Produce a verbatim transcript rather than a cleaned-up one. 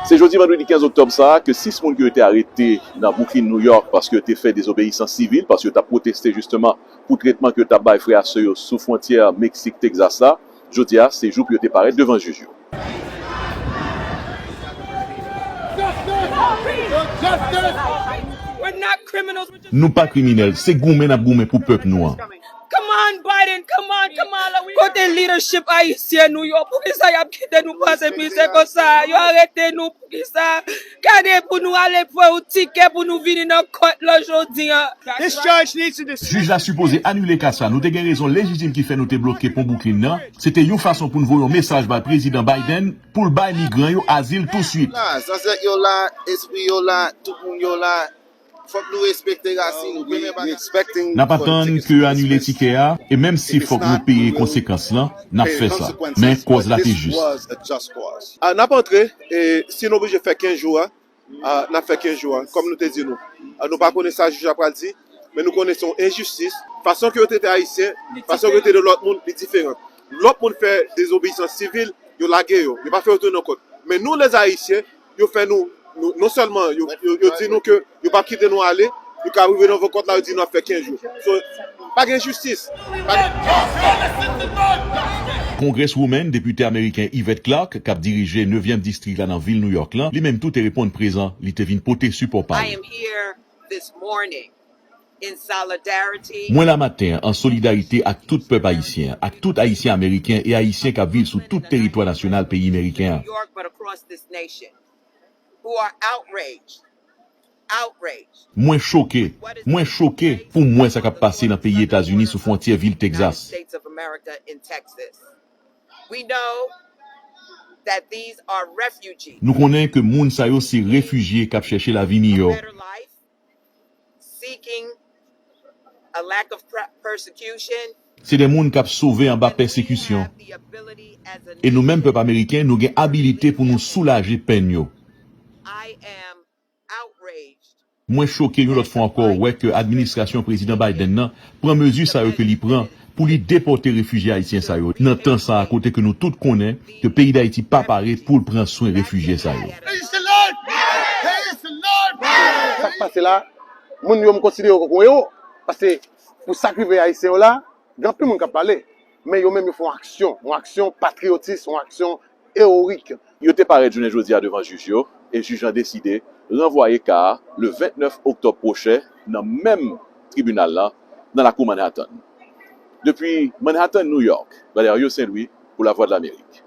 Se jodi vandredi kenz oktòb sa a ke sis moun ke yo te arete nan Brooklyn, New York, paske yo te fè dezobeyisans sivil, paske yo t ap pwoteste jisteman pou tretman ke yo t ap bay frè a sè yo sou fwontyè Meksik, Texas la, jodi a, se jou pou yo te parèt devan jij yo. Nou pa kriminèl, se goumen n ap goumen pou pèp nou an. Come on, Biden, come on, come on. Kote leadership ayisyen nou yo? Poukisa y ap kite nou pase mizè konsa? Yo arete nou poukisa? Gade pou nou ale pran yon tikè pou nou vini nan kòt la jodi an. Jij la sipoze anile ka sa. Nou te gen rezon lejitim ki fè nou te bloke pon Brooklyn nan. Se te yon fason pou n voye yon mesaj bay Prezidan Biden pou l bay migran yo azil touswit. Zansèt yo la, espri yo la, tout moun yo la. Fòk nou respekte rasin nou. N ap atann ke yo anile tikè a, e menm si fòk nou peye konsekans lan, n ap fè sa. Men kòz la te jis. N ap antre, e si nou oblije fè kenz jou a, n ap fè kenz jou a. Kòm nou te di nou, nou pa konnen sa jij la pral di, men nou konnen se yon enjistis. Fason ke yo trete Ayisyen, fason ke yo trete lòt moun, li diferan. Lòt moun fè dezobeyisans sivil, yo lage yo. Yo pa fè yo tounen nan kòt. Men nou, lèzayisyen, yo fè nou, nou non sèlman yo, yo, yo di nou ke yo p ap kite nou ale, yo ka rive nan vo kòt la, yo di nou ap fè kenz jou. So, pa gen jistis. Pa gen. Congresswoman, depite ameriken Yvette Clarke, k ap dirije nevyèm distrik la nan vil New York lan, li menm tou te reponn prezan, li te vin pote sipò pa l. Mwen la maten an an solidarite ak tout pèp ayisyen an, ak tout Ayisyen Ameriken e Ayisyen k ap viv sou tout teritwa nasyonal peyi meriken an. Mwen choke, mwen choke pou m wè sa k ap pase nan peyi Etazini sou fwontyè vil Texas. Nou konnen ke moun sa yo se refijye k ap chèche lavi miyò. Se de moun k ap sove anba pèsekisyon. E nou menm pèp ameriken, nou gen abilite pou nou soulaje pèn yo. Mwen choke yon lòt fwa ankò wè ke administrasyon Prezidan Biden nan pran mezi sa yo ke li pran pou li depòte refijye ayisyen sa yo nan tan sa a kote ke nou tout konnen ke peyi Dayiti pa pare pou l pran swen refijye sa yo. Sa k pase la, moun yo m konsidere yo kòm yon ewo, paske pou sa k rive Ayisyen yo la, gen anpil moun k ap pale, men yo menm yo fè yon aksyon, yon aksyon patriyotis, yon aksyon eworik. Yo te parèt jounen jodi a devan jij yo, e jij lan deside ranvwaye ka a le vennèf oktòb pwochen nan menm tribinal lan nan lakou Manhattan. Depi Manhattan, New York, Valerio Saint Louis pou Lavwadlamerik.